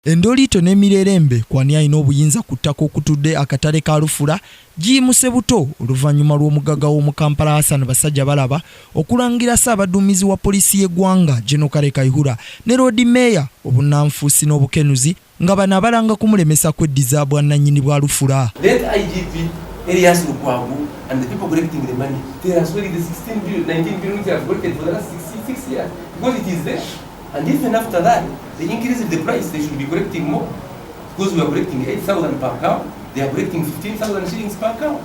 Endoliito n'emirerembe ku ani alina obuyinza ku ttaka okutudde akatale ka Lufula giyimuse buto oluvannyuma lw'omugagga w'omu Kampala Hassan Basajjabalaba okulangira Ssaabaduumizi wa poliisi y'eggwanga General Kale Kayihura ne Loodi Meeya obunnanfuusi n'obukenuzi nga bano abalanga kumulemesa kweddiza bwannannyini bwa Lufula. Let IGP Erias Lukwago and the people collecting the money tell us where is the 16 billion, 19 billion which have collected for the last 66 years, because it is there. And even after that, they increase the price, they should be collecting more. Because we are collecting 8,000 per cow, they are collecting 15,000 shillings per cow.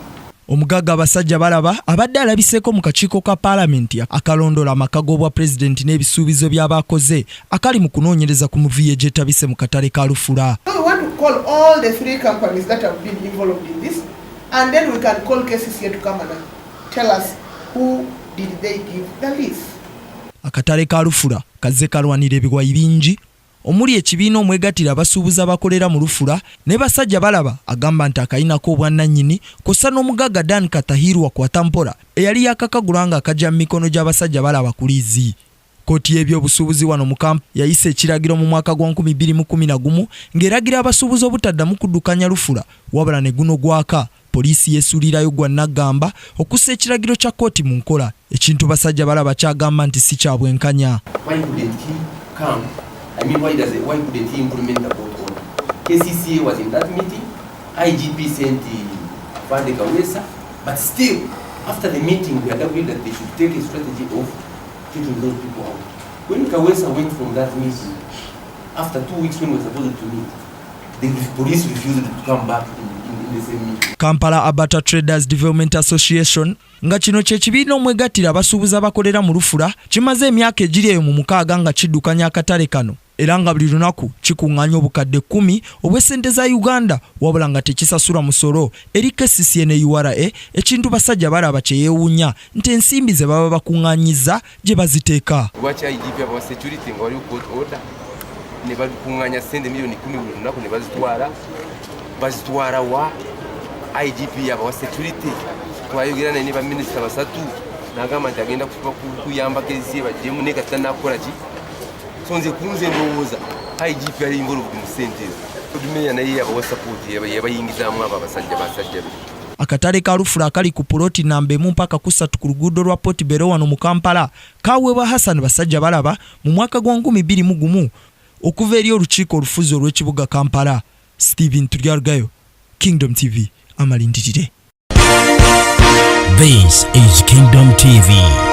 Omugagga Basajjabalaba abadde alabiseeko mu kakiiko ka Paalamenti akalondoola amaka g'obwa Pulezidenti n'ebisuubizo by'aba akoze akali mu kunoonyereza ku muvuyo egyetabise mu katale ka Lufula. We want to call all the three companies that have been involved in this, and then we can call KCCA to come and tell us who did they give the lease. Akatale ka Lufula kazze kalwanira ebiwayi bingi omuli ekibiina omwegattira abasuubuzi abakolera mu Lufula ne Basajjabalaba agamba nti akayinako obwannannyini kw'ossa n'omugagga Dan Katahirwa Kwatampola eyali yakakagula ng'akajja mu mikono gy'Abasajjabalaba ku liizi. Kkooti y'ebyobusuubuzi wano mu Kampala yayisa ekiragiro mu mwaka gwa 2011 ng'eragira abasuubuzi obutaddamu kuddukanya Lufula wabula ne guno gwaka poliisi yeesuulirayo gwa nnaggamba okussa ekiragiro kya kkooti mu nkola ekintu Basajjabalaba ky'agamba nti si kya bwenkanya. Why couldn't he come? I mean, why couldn't he implement the court order? KCCA was in that meeting, IGP sent Afande Kawesa, but still, after the meeting, we had agreed that they should take a strategy of taking those people out. When Kawesa went from that meeting, after 2 weeks when we were supposed to meet, the police refused to come back in the same meeting. Kampala Abattoir Traders Development Association nga kino kye kibiina omwegattira abasuubuzi abakolera mu Lufula kimaze emyaka egiri eyo mu 60 nga kiddukanya akatale kano era nga buli lunaku kikuŋŋaanya obukadde 10 obw'essente za Uganda wabula nga tekisasula musolo eri KCCA ne URA ekintu Basajjabalaba kye yeewuunya nti ensimbi ze baba bakuŋŋaanyizza gye baziteeka. Lwaki IGP abawa security nga waliwo court order ne bakuŋŋaanya ssente miliyoni 10 buli lunaku ne bazitwala? Bazitwala wa? IGP yabawa security. Twayogera naye ne baminisita basatu n'agamba nti agenda kuyamba KCCA bajjemu naye kati tanakukola ki. So nze kunze ndowooza IGP ali involved mu ssente ezo. Meya naye yabawa support, yabayingizaamu abo abasajja basajja be. Akatale ka Lufula akali ku puloti namba 1 mpaka ku 3 ku luguudo lwa Portbell wano mu Kampala kaweebwa Hassan Basajjabalaba mu mwaka gwa 2001 okuva eri olukiiko olufuzi olw'ekibuga Kampala. Stephen Turyarugayo, Kingdom TV, amalindirire. This is Kingdom TV.